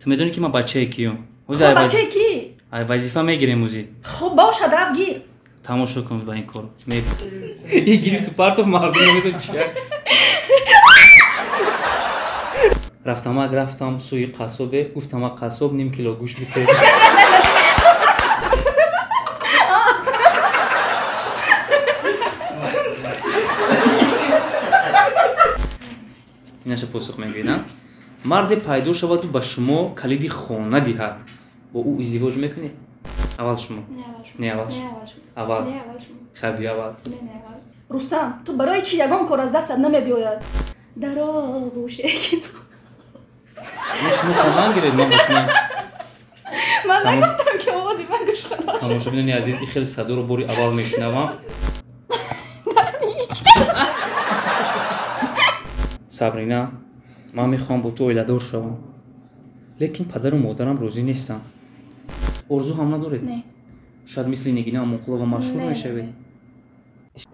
Ту медонӣ, ки ман бачаи киём? Хоб, бачаи кӣ? Ай вазифа мегирем ӯзи. Хоб, бошад, рафт, гир. Тамошо кун ба ин кор. И гирифту партов, мардум намедон чия. Рафтамак рафтам сӯи қассобе, гуфтамак: қассоб, ним кило гӯшт бите. Инаша посух мегӯед. Марде пайдо шаваду ба шумо калиди хона диҳад, бо ӯ издивоҷ мекунед? Аввал шумо. Не, аввал, аввал хай, биё аввал. Рустам, ту барои чӣ ягон кор аз дастат намебиёяд? Дар оғӯше Не, шумо хондан гиред, ман ба шумо Ман нагуфтам, ки овози ман гӯшхона. Тамошобинони азиз, ин хеле садоро бори аввал мешунавам. Сабрина, ман мехоҳам бо ту оиладор шавам, лекин падару модарам розӣ нестанд. Орзу ҳам надоред? Шояд мисли Нигина Амонқулова машҳур мешавед.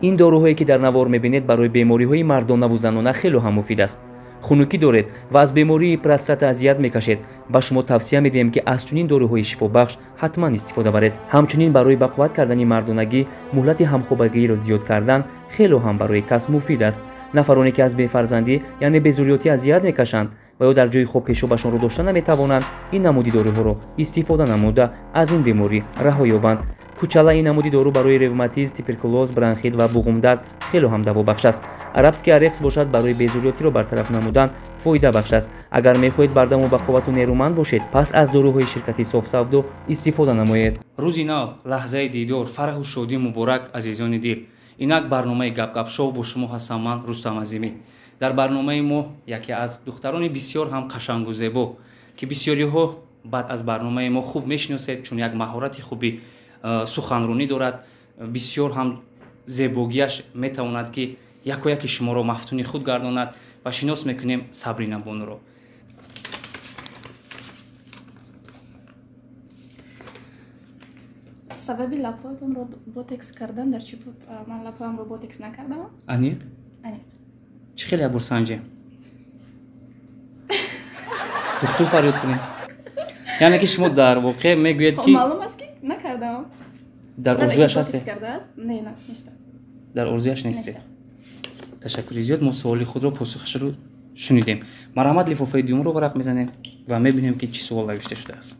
Ин доруҳое, ки дар навор мебинед, барои бемориҳои мардонаву занона хело ҳам муфид аст. Хунукӣ доред ва аз бемории простата азият мекашед, ба шумо тавсия медиҳем, ки аз чунин доруҳои шифобахш ҳатман истифода баред. Ҳамчунин барои бақувват кардани мардонагӣ, муҳлати ҳамхобагиро зиёд кардан хело ҳам барои кас муфид аст. Нафароне, ки аз бефарзандӣ, яъне безурётӣ азият мекашанд ва ё дар ҷои хоб пешобашонро дошта наметавонанд, ин намуди доруҳоро истифода намуда, аз ин беморӣ раҳо ёбанд. Кучала: ин намуди дору барои ревматизм, туберкулоз, бронхит ва буғумдард хело ҳам давобахш аст. Арабский орех бошад, барои безурётиро бартараф намудан фоидабахш аст. Агар мехоҳед бардаму бақуввату нерӯманд бошед, пас аз доруҳои ширкати Софсавдо истифода намоед. Рӯзи нав, лаҳзаи дидор, фараҳу шодӣ муборак, азизони дил! Инак барномаи Гапгап шоу, бо шумо ҳастам ман, Рустам Азимӣ. Дар барномаи мо яке аз духтарони бисёр ҳам қашангу зебо, ки бисёриҳо баъд аз барномаи мо хуб мешиносед, чун як маҳорати хуби суханронӣ дорад, бисёр ҳам зебогиаш метавонад, ки яко яке шуморо мафтуни худ гардонад, ва шинос мекунем Сабрина бонуро. Сабаби лабҳоятонро ботекс кардан дар чӣ буд? Ман лабҳоямро ботекс накардам. Аниқ? Аниқ. Чӣ хеле якбор санҷем, духтур фарёд кунем. Яъне ки шумо дар воқеъ мегӯед, ки Маълум аст, ки накардам. Дар орзуяш ҳастед? Не, нестам. Дар орзуяш нестед. Ташаккури зиёд, мо суоли худро посухашро шунидем. Марҳамат, лифофаи дуюмро варақ мезанем ва мебинем, ки чӣ суол навишта шудааст.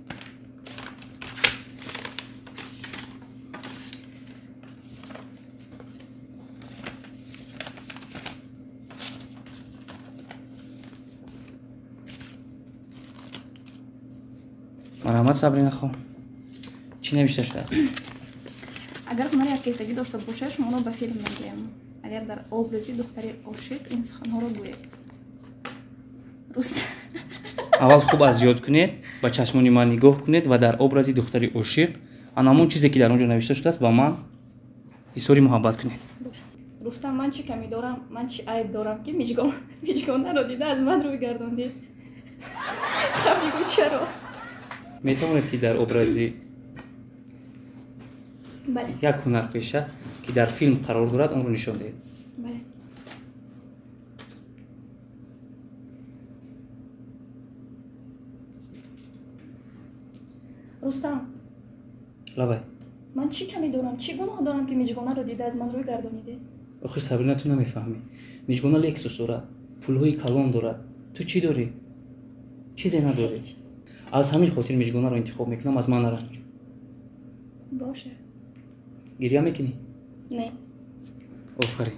Марҳамат, Сабрина хон, чӣ навишта шудааст? Агар ҳунари аккосагӣ дошта бошед, шуморо ба филм мегирем. Агар дар образи духтари ошиқ ин суханҳоро гӯед. Аввал хуб аз ёд кунед, ба чашмони ман нигоҳ кунед ва дар образи духтари ошиқ ан ҳамон чизе, ки дар он ҷо навишта шудааст, ба ман изҳори муҳаббат кунед. Рустам, ман чӣ камӣ дорам, ман чӣ айб дорам, ки миҷгонаро дида аз ман рӯй гардондӣ? Бигӯ, чаро? Метавонед, ки дар образи як ҳунарпеша, ки дар филм қарор дорад, онро нишон диҳед. Бале. Рустам, Лабай. Ман чӣ камӣ дорам, чӣ гуноҳ дорам, ки миҷгонаро дида аз ман рӯй гардонидӣ? Охир, Сабрина, ту намефаҳмӣ. Миҷгона Лексус дорад, пулҳои калон дорад. Ту чӣ дорӣ? Чизе надорӣ. Аз ҳамин хотир миҷгонаро интихоб мекунам. Аз ман наранҷ. Бошад. Гирья мекунӣ? Не. Офарин,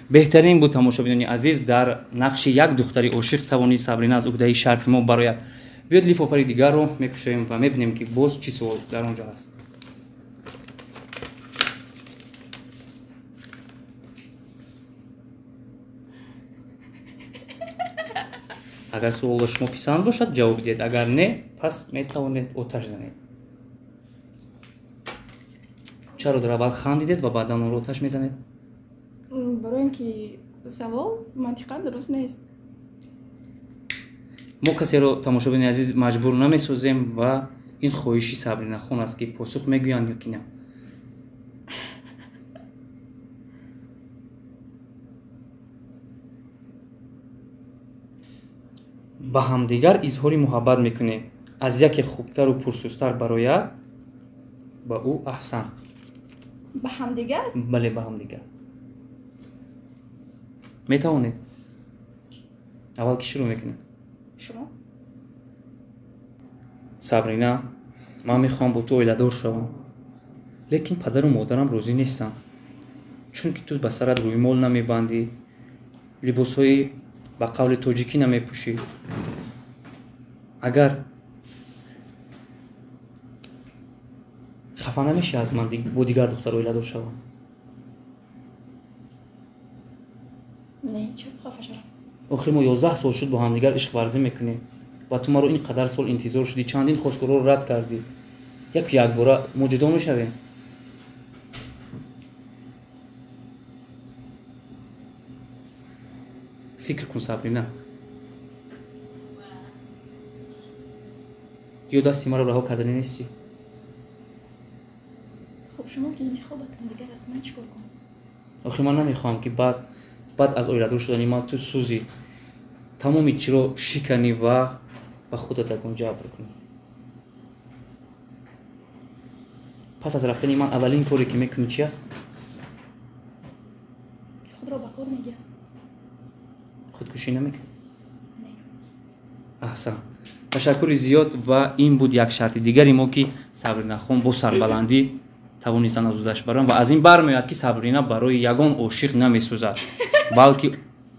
беҳтарин буд. Тамошобинони азиз, дар нақши як духтари ошиқ тавонист Сабрина аз уҳдаи шарти мо барояд. Биёд, лифофаи дигарро мекушоем ва мебинем, ки боз чӣ суол дар он ҷо ҳаст. Агар суолро шумо писанд бошад, ҷавоб диҳед, агар не, пас метавонед оташ занед. Чаро дар аввал хандидед ва баъдан онро оташ мезанед? Барои ин ки савол мантиқан дуруст нест. Мо касеро, тамошобини азиз, маҷбур намесозем ва ин хоҳиши Сабринахон аст, ки посух мегӯянд ё ки на. Ба ҳамдигар изҳори муҳаббат мекунем. Аз яке хубтару пурсӯзтар барояд, ба ӯ аҳсан. Ба ҳамдигар? Бале, ба ҳамдигар. Метавонед? Аввал ки шурӯъ мекунед? Шумо. Сабрина, ман мехоҳам бо ту оиладор шавам, лекин падару модарам розӣ нестанд, чунки ту ба сарат рӯймол намебандӣ, либосҳои ба қавли тоҷикӣ намепӯшӣ. Агар хафа намешӣ аз ман бо дигар духтар оиладор шавам? Не, чаро хафа шавам? Охир мо 11 сол шуд бо ҳамдигар ишқварзӣ мекунем ва ту маро ин қадар сол интизор шудӣ, чандин хостгорҳоро рад кардӣ. Яку якбора мо ҷудо мешавем. Фикр кун, Сабрина. Ё дасти маро раҳо карданӣ нестӣ? Хуб, шумо ки интихобатон дигар аст, ман чӣ кор кунам? Охир ман намехоҳам ки баъд аз оиладор шудани ман ту сӯзи, тамоми чиро шиканӣ ва ба худат ягон ҷабр кунӣ. Пас аз рафтани ман аввалин коре ки мекунӣ чи аст? Худро ба кор мегирам. Худкушӣ намекунӣ? Не. Аҳсан. Ташаккури зиёд. Ва ин буд як шарти дигари мо, ки Сабрина хон бо сарбаландӣ тавонистанд аз ӯдаш баранд ва аз ин бармеояд, ки Сабрина барои ягон ошиқ намесӯзад, балки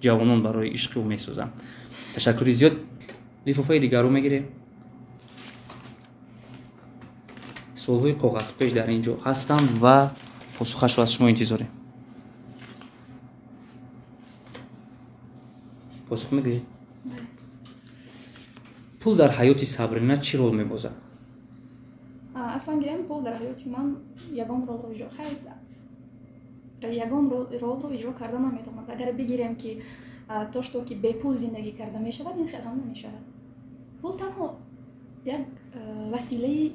ҷавонон барои ишқи ӯ месӯзанд. Ташаккури зиёд. Лифофаи дигарро мегирем. Суолҳои коғазпеш дар ин ҷо ҳастанд ва посухашро аз шумо интизорем. Посух мегӯед? Пул дар ҳаёти Сабрина чӣ рол мебозад? Аслан гирем, пул дар ҳаёти ман ягон ролро иҷро ягон ролро иҷро карда наметавонад. Агар бигирем, ки то что ки бепул зиндагӣ карда мешавад, ин хел ҳам намешавад. Пул танҳо як василаи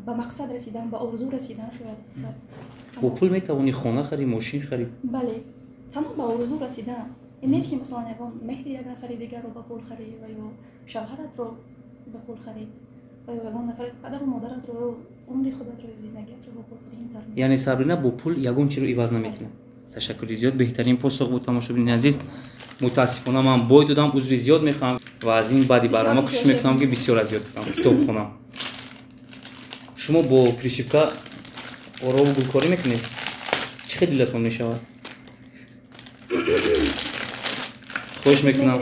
ба мақсад расидан, ба орзу расидан шояд бошад. Бо пул метавонӣ хона харӣ, мошин харӣ? Бале, танҳо ба орзу расидан. Ин нест, ки масалан ягон меҳри як нафари дигарро ба пул харӣ ва ё шавҳаратро ба пул харӣ ва ё ягон нафар, падару модаратро, ё умри худатро, ё зиндагиатро ба пул харӣ. Ин тавр нест. Яъне Сабрина бо пул ягон чиро иваз намекунад. Ташаккури зиёд, беҳтарин посух буд, тамошобини азиз. Мутаассифона ман бой додам, узри зиёд мехоҳам ва аз ин баъди барнома кӯшиш мекунам, ки бисёр аз ёд кунам, китоб хонам. Шумо бо пришивка орову гулкорӣ мекунед? Чӣ хел дилатон мешавад? Хоҳиш мекунам.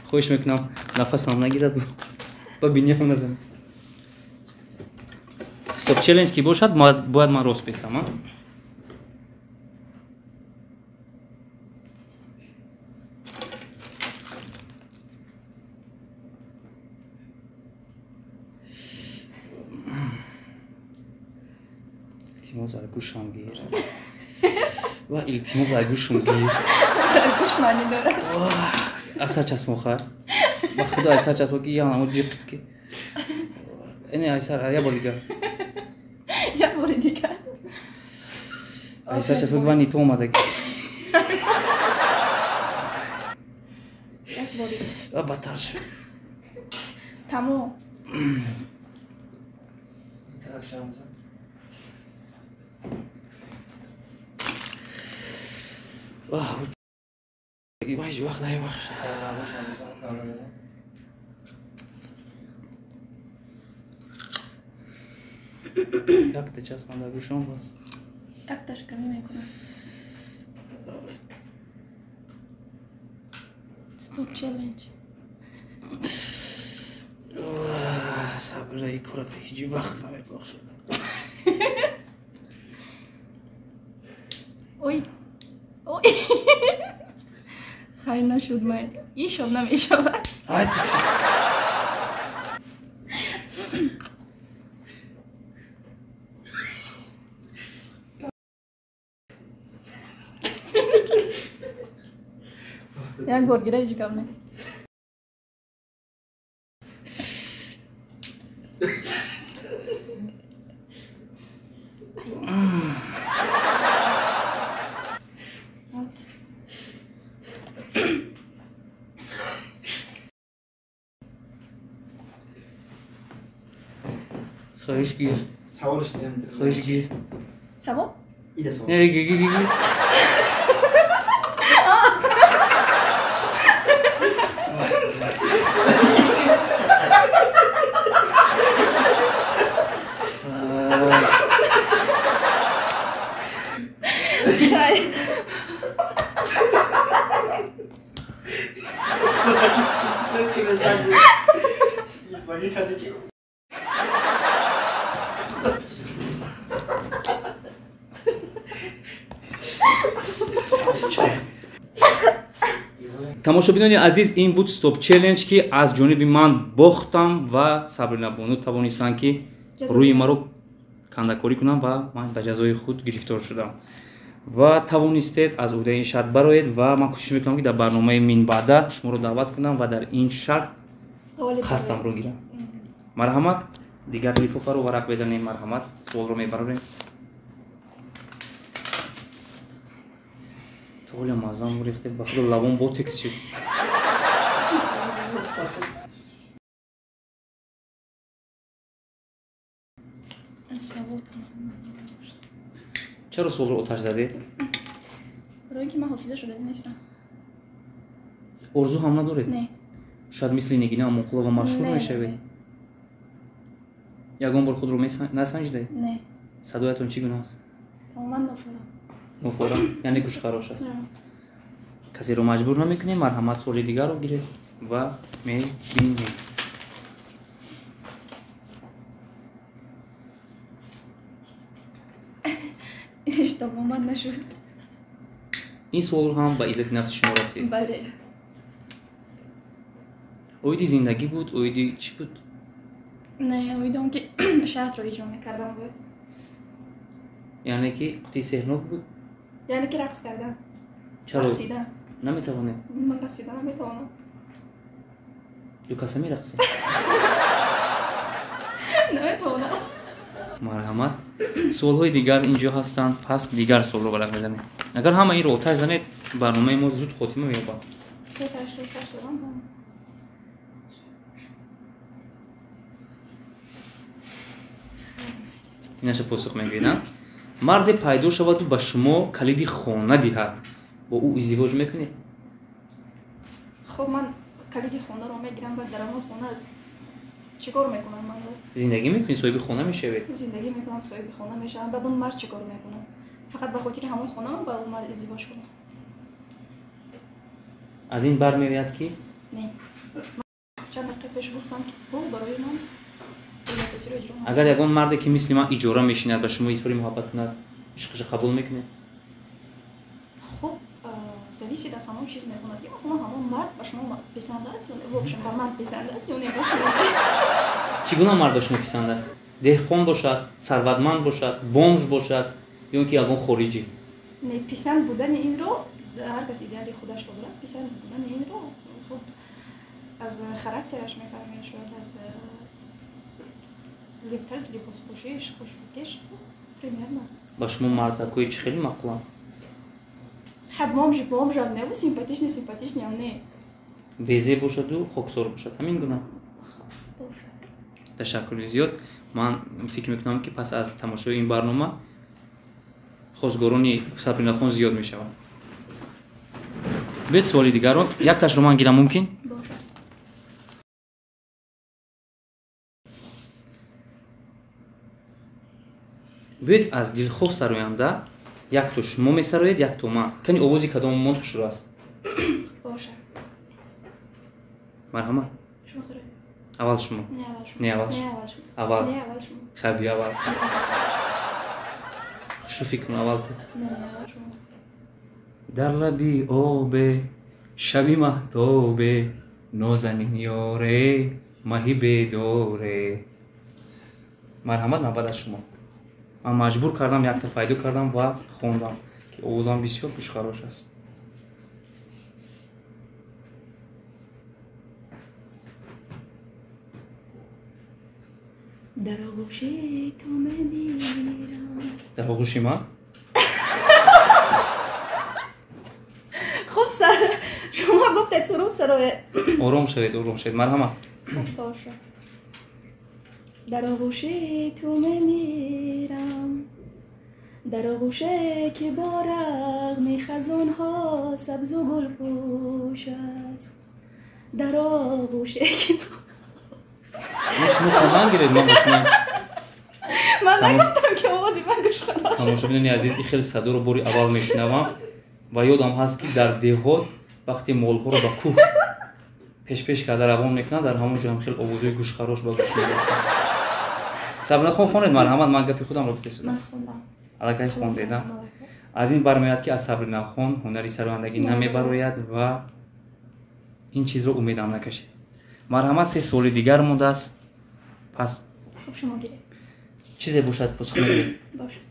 Хоҳиш мекунам, нафасам нагирад ва биниям назанад. Стоп челлендж ки бошад, бояд ман рост бистам, а? Илтимос, аз гӯшам гир. Ва илтимос, аз гӯшам гир. Гӯш маънӣ дорад. Аз сарчасмо хар. Ба худо, аз сарчасмо ки янамо ҷиқид ки. Эне аз сар, як бор дигар. Як бори дигар. Аз сарчасмо ки ман нито омадаги. Як бори. Ва бадтар шуд. Тамом. Вақт наебахш. Якта часпанда гӯшон бас. Якташ камӣ мекунам. Стоп челлендж. Сабра, и кората ҳеҷ вақт намебахшад. Ой. Ой. Хайр, нашуд, ман. Ишоб намешавад. Ай. Як бор гира, ҳеҷ гап не. Хоҳиш гир. Саволш наметавонам. Хоҳиш гир. Савол? Ида савол. Не, гир, гир, гир. Тамошобинони азиз, ин буд стоп челлендж, ки аз ҷониби ман бохтам ва Сабрина бону тавонистанд, ки рӯи маро кандакорӣ кунам ва ман ба ҷазои худ гирифтор шудам ва тавонистед аз уҳдаи ин шарт бароед ва ман кӯшиш мекунам, ки дар барномаи минбаъда шуморо даъват кунам ва дар ин шарт қасдамро гирам. Марҳамат, дигар лифофаро варақ безанем. Марҳамат, суолро мебарорем. Толя маззам рехте, ба худо лабон ботекс шуд. Чаро суолро оташ задед? Барои ки ман ҳофиза шудагӣ нестам. Орзу ҳам надоред? Не. Шояд мисли Нигина Амонқулова машҳур мешавед? Ягон бор худро насанҷидаед? Не. Садоятон чӣ гуна аст? Тамоман нофора. Нофора, яъне гӯшхарош аст. Касеро маҷбур намекунем. Марҳамат, суоли дигарро гиред ва мебинем. Инаш тамоман нашуд. Ин суол ҳам ба иззати нафси шумо расид. Бале. Оиди зиндагӣ буд, оиди чӣ буд? Не, оиди он ки шартро иҷро мекардам буд. Яъне ки қутии сеҳрнок буд? Яъне ки рақс кардан. Чаро? Рақсидан. Наметавонем? Ман рақсида наметавонам. Ду каса мерақсем? Наметавонам. Марҳамат, суолҳои дигар инҷо ҳастанд. Пас дигар суолро варақ мезанем. Агар ҳама инро оташ занед, барномаи мо зуд хотима меёбад. Инаша посух мегӯед. Марде пайдо шаваду ба шумо калиди хона диҳад, бо ӯ издивоҷ мекунед? Хоб, ман калиди хонаро мегирам, баъд дар ҳамон хона чӣ кор мекунам ман? Зиндагӣ мекунӣ, соҳиби хона мешавед. Зиндагӣ мекунам, соҳиби хона мешавам. Баъд он мард чӣ кор мекунам? Фақат ба хотири ҳамон хона ман ба он мард издивоҷ кунам? Аз ин бармеояд, ки не, чанд дақиқа пеш гуфтам, ки пул барои ман. Агар ягон марде, ки мисли ман иҷора мешинад, ба шумо изҳори муҳаббат кунад, ишқаша қабул мекунед? Хуб, зависит аз ҳамон чиз мекунад, ки масалан ҳамон мард ба шумо писанд аст ё в общем ба ман писанд аст ё не ба шумо. Чӣ гуна мард ба шумо писанд аст? Деҳқон бошад, сарватманд бошад, бомж бошад ё ки ягон хориҷӣ? Не, писанд будани инро ҳар кас идеали худашро дорад. Писанд будани инро хуб аз характераш мефаҳмед, шояд аз тарзи либоспӯшиш, хушфикриш, примерно. Ба шумо мардакҳои чӣ хеле маъқуланд? Хаб, бомж бомжам не, симпатичный симпатичныйам не. Безеб бошаду хоксор бошад, ҳамин гуна? Бошад. Ташаккури зиёд. Ман фикр мекунам, ки пас аз тамошои ин барнома хостгорони Сабринахон зиёд мешаванд. Биёед суоли дигарро. Якташро ман гирам, мумкин? Бошад. Биёед аз дилхоҳ сароянда якто шумо месароед, якто ман. Кани, овози кадоммон хушрӯ аст? Бошад. Марҳамат. Шумо сароед. Аввал шумо. Не, аввал шумо. Не, аввал шумо. Аввал. Не, аввал шумо. Хай, биё аввал. Хушу фикр кун, аввал ту. Не, аввал шумо. Дар лаби обе, шаби маҳтобе, нозанин ёре, маҳи бедоре. Марҳамат, навбат аз шумо. Ман маҷбур кардам, якта пайдо кардам ва хондам, ки овозам бисёр гӯшхарош аст. Дар оғӯши ту мемирам. Дар оғӯши ман? Хуб, шумо гуфтед суруд сароед. Ором шавед, ором шавед. Марҳамат. Хуб, бошад. Дар оғӯши ту мемирам, дар оғӯше ки бо рағми хазонҳо сабзу гулпӯш аст, дар оғӯше ки шумо хондан гиред. Ман ман нагуфтам ки овози ман гӯшхона. Тамошобинони азиз, ин хеле садоро бори аввал мешунавам ва ёдам ҳаст, ки дар деҳот вақте молҳоро ба кӯҳ пешпеш карда равон мекунанд, дар ҳамон ҷо ҳам хеле овозҳои гӯшхарош ба гӯш мерасад. Сабринахон, хонед, марҳамат, ман гапи худамро гуфтесудам. Аллакай хондеда. Аз ин бармеояд, ки аз Сабринахон ҳунари сарояндагӣ намебарояд ва ин чизро умедам накашед. Марҳамат, се суоли дигар мондааст. Пас хуб, шумо гиред. Чизе бошад, посух мегиред. Бошад.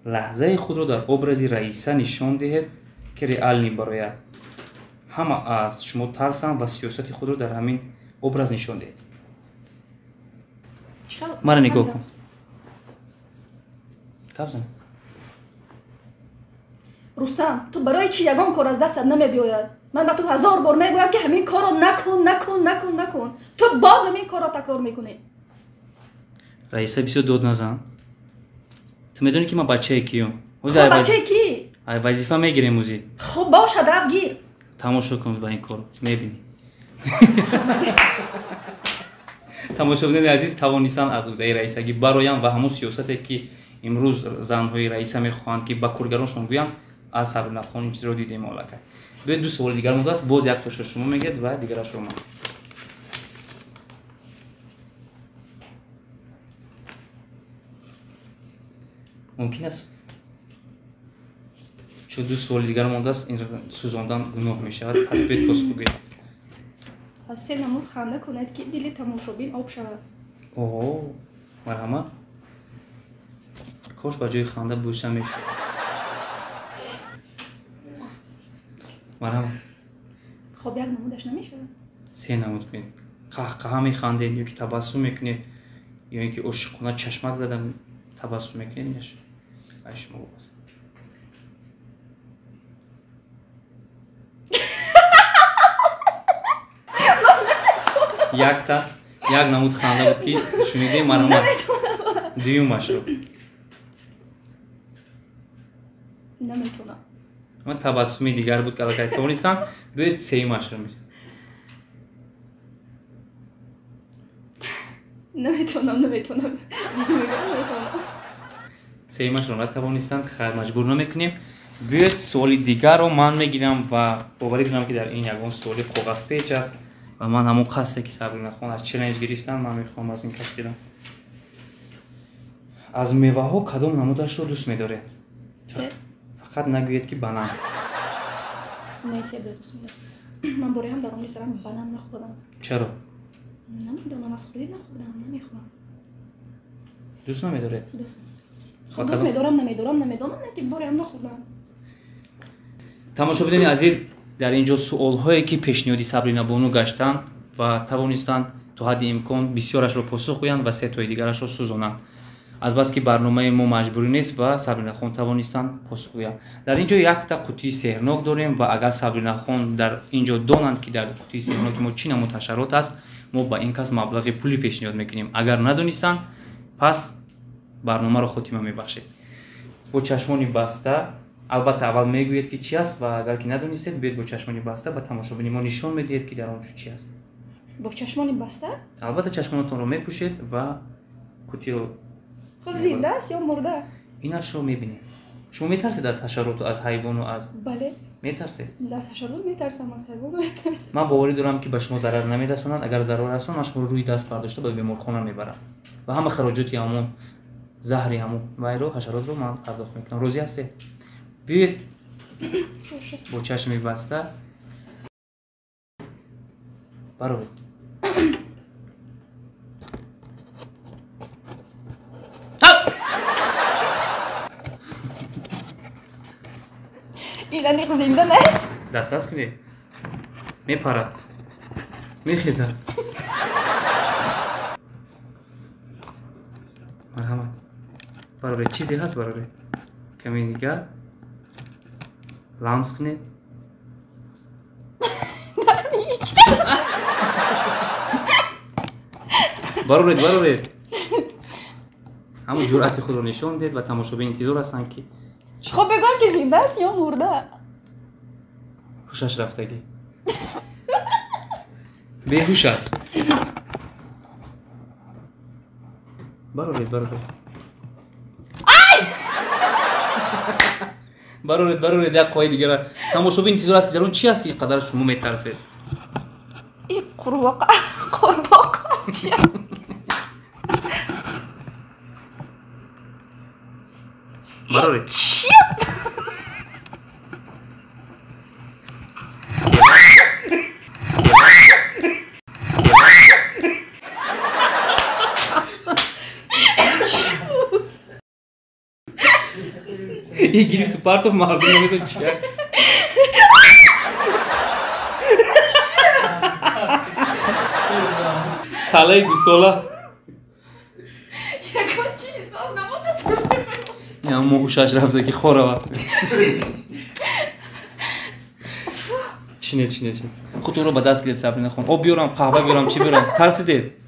Лаҳзаи худро дар образи Раиса нишон диҳед, ки реал мебарояд. Ҳама аз шумо тарсанд ва сиёсати худро дар ҳамин образ нишон диҳед. Мара нигоҳ кун. Гап зан. Рустам, ту барои чӣ ягон кор аз дастат намебиёяд? Ман ба ту 1000 бор мегӯям, ки ҳамин корро накун, накун, накун, накун. Ту боз ҳамин корро такрор мекунӣ. Раиса, бисёр дод назан. Ту медонӣ, ки ман бачаи киём? Бачаи кӣ? Ай вазифа мегирем ӯзи. Хуб бошад, рафт гир. Тамошо кун ба ин кор, мебинӣ. Тамошобинони азиз, тавонистанд аз уҳдаи раисагӣ бароянд ва ҳамон сиёсате, ки имрӯз занҳои раиса мехоҳанд, ки ба коргароншон гӯянд, аз Сабринахон ин чизро дидем аллакай. Биёед, ду суоли дигар мондааст, боз яктошро шумо мегӯед ва дигарашро ман. Мумкин аст, чун ду суоли дигар мондааст, ин сӯзондан гуноҳ мешавад. Пас биёед, посух гӯед. Аз се намуд ханда кунед, ки дили тамошобин об шавад. Оҳо, марҳамат. Кош ба ҷои ханда бӯса мешуд. Марҳамат. Хоб, як намудаш намешавад? Се намуд кунед. Қаҳқаҳа механдед ё ки табассум мекунед, ё ин ки ошиқона чашмак зада табассум мекунед, инаш ай шумо вобаста. Якта як намуд ханда буд, ки шунидем. Марҳамат, дуюмашро. Наметонам. Ман табассуми дигар буд, ки аллакай тавонистам. Биёед, сеюмашро. Наметонам, наметонам, наметонам. Сеюмашро натавонистанд. Хайр, маҷбур намекунем. Биёед, суоли дигарро ман мегирам ва боварӣ дорам, ки дар ин ягон суоли коғазпеч аст ва ман ҳамон қасде, ки Сабринахон аз челлендж гирифтам, ман мехоҳам аз ин кас гирам. Аз меваҳо кадом намудашро дӯст медоред? Фақат нагӯед, ки банан. Не, себро дӯст медорам. Ман бори ҳам дар умри сарам банан нахӯрдам. Чаро? Намедонам, аз хурдӣ нахӯрдам, намехӯрам. Дӯст намедоред? Дӯст. Дӯст медорам, намедорам, намедонам, ки бори ҳам нахӯрдам. Тамошобинони азиз, дар ин ҷо суолҳое, ки пешниҳоди Сабрина бону гаштанд ва тавонистанд то ҳадди имкон бисёрашро посух гӯянд ва сетои дигарашро сӯзонанд. Азбаски барномаи мо маҷбурӣ нест ва Сабринахон тавонистанд посух гӯянд. Дар ин ҷо якта қутии сеҳрнок дорем ва агар Сабринахон дар ин ҷо донанд, ки дар қутии сеҳрноки мо чӣ намуд ҳашарот аст, мо ба ин кас маблағи пулӣ пешниҳод мекунем. Агар надонистанд, пас барномаро хотима мебахшед. Бо чашмони баста, албатта, аввал мегӯед, ки чӣ аст, ва агар ки надонистед, биёед, бо чашмони баста ба тамошобини мо нишон медиҳед, ки дар он ҷо чӣ аст. Бо чашмони баста? Албатта, чашмонатонро мепӯшед ва қутиро. Хуб, зинда аст ё мурда? Инашро мебинем. Шумо метарсед аз ҳашароту аз ҳайвону аз? Бале. Метарсед? Аз ҳашарот метарсам, аз ҳайвон метарсам. Ман боварӣ дорам, ки ба шумо зарар намерасонанд. Агар зарар расонанд, ман шуморо рӯи даст бардошта ба беморхона мебарам ва ҳама хароҷоти ҳамон заҳри ҳамон вайро, ҳашаротро ман пардохт мекунам. Розӣ ҳастед? Биёед, бо чашми баста баровед. Ин аниқ зинда нест. Дастрас кунед. Мепарад, мехезад. Марҳамат, баровед. Чизе ҳаст, баровед. Каме дигар ламс кунед. Бароред, бароред. Ҳамон ҷуръати худро нишон диҳед ва тамошобин интизор ҳастанд, ки Хоб, бигӯям, ки зинда аст ё мурда? Ҳушаш рафтагӣ, беҳуш аст. Бароред, бароред, бароред, бароред. Як қои дигара. Тамошобин интизор аст, ки дар он чи аст, ки қадар шумо метарсед. И қурбоқа, қурбоқа аст, чи? Бароред. Чи аст? И гирифту партов, мардум намедон чи. Калаи гусола. Ягон чиз соз намондаст. Мо ҳушаш рафта, ки хорава. Чине, чине, чине, худро ба даст гиред, Сабрина хон. Об биёрам, қаҳва биёрам, чӣ биёрам? Тарсидед?